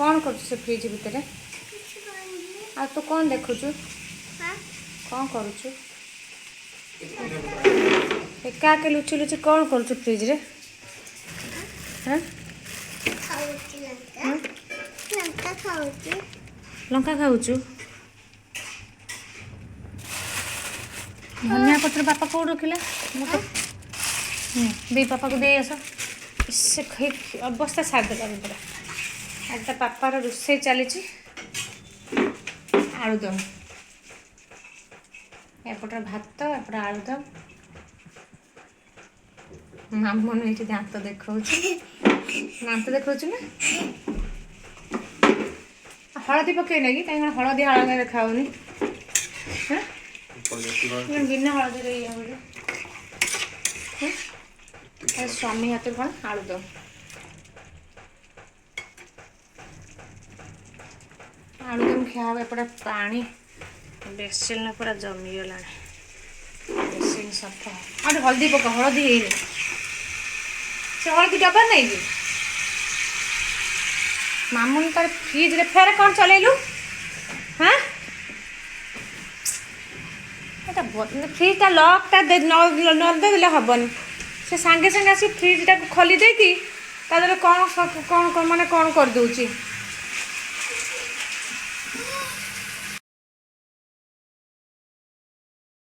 କ'ଣ କରୁଛୁ ସେ ଫ୍ରିଜ୍ ଭିତରେ? କିଛି କରିନି। ଆଉ ତୁ କ'ଣ ଦେଖୁଛୁ? ହଁ। କ'ଣ କରୁଛୁ? ଏକା ଏକା ଲୁଚି ଲୁଚି କ'ଣ କରୁଛୁ ଫ୍ରିଜ୍ରେ? ହଁ? ଖାଉଛି ଲଙ୍କା, ଲଙ୍କା ଖାଉଛି। ଲଙ୍କା ଖାଉଛୁ? ଧନିଆ ପତ୍ର ବାପା କେଉଁଠି ରଖିଲା? ମୁଁ ତ ଦେଇ ପାପାକୁ ଦେଇ ଆସ। ସେ ଅବସ୍ଥା ସାରିଦେଲାଣି ପୁରା। ଆଜି ତା ପାପାର ରୋଷେଇ ଚାଲିଛି ଆଳୁଦମ। ଏପଟରେ ଭାତ, ଏପଟେ ଆଳୁଦମ। ମାମୁନ ଏଇଠି ଦାନ୍ତ ଦେଖାଉଛି। ଦାନ୍ତ ଦେଖାଉଛୁ ନା? ହଳଦୀ ପକେଇନା କି? କାହିଁକି ହଳଦୀ ହଳଦୀ ଦେଖାହଉନି? ହଁ, ବିନା ହଳଦୀରେ ଇଏ ଗୋଟେ ସ୍ୱାମୀ ହାତରେ କ'ଣ ଆଳୁଦମ। ଆଳୁଦମ ଖିଆ ହବ। ଏପଟେ ପାଣି ବେସିନ୍ ପୁରା ଜମିଗଲାଣି। ବେସିନ୍ ସଫା। ଆଉ ଟିକେ ହଳଦୀ ପକା, ହଳଦୀ ହେଇନି। ସେ ହଳଦୀ ଡବା ନାଇଁ କି? ମାମୁନ ତାର ଫ୍ରିଜରେ ଫେରେ କ'ଣ ଚଲେଇଲୁ? ହଁ, ଏଟା ଫ୍ରିଜଟା ଲକ୍ଟା ନ ଦେଲେ ହେବନି। ସେ ସାଙ୍ଗେ ସାଙ୍ଗେ ଆସି ଫ୍ରିଜଟାକୁ ଖୋଲି ଦେଇକି ତା ଦେହରେ କ'ଣ କ'ଣ କ'ଣ ମାନେ କ'ଣ କରିଦେଉଛି।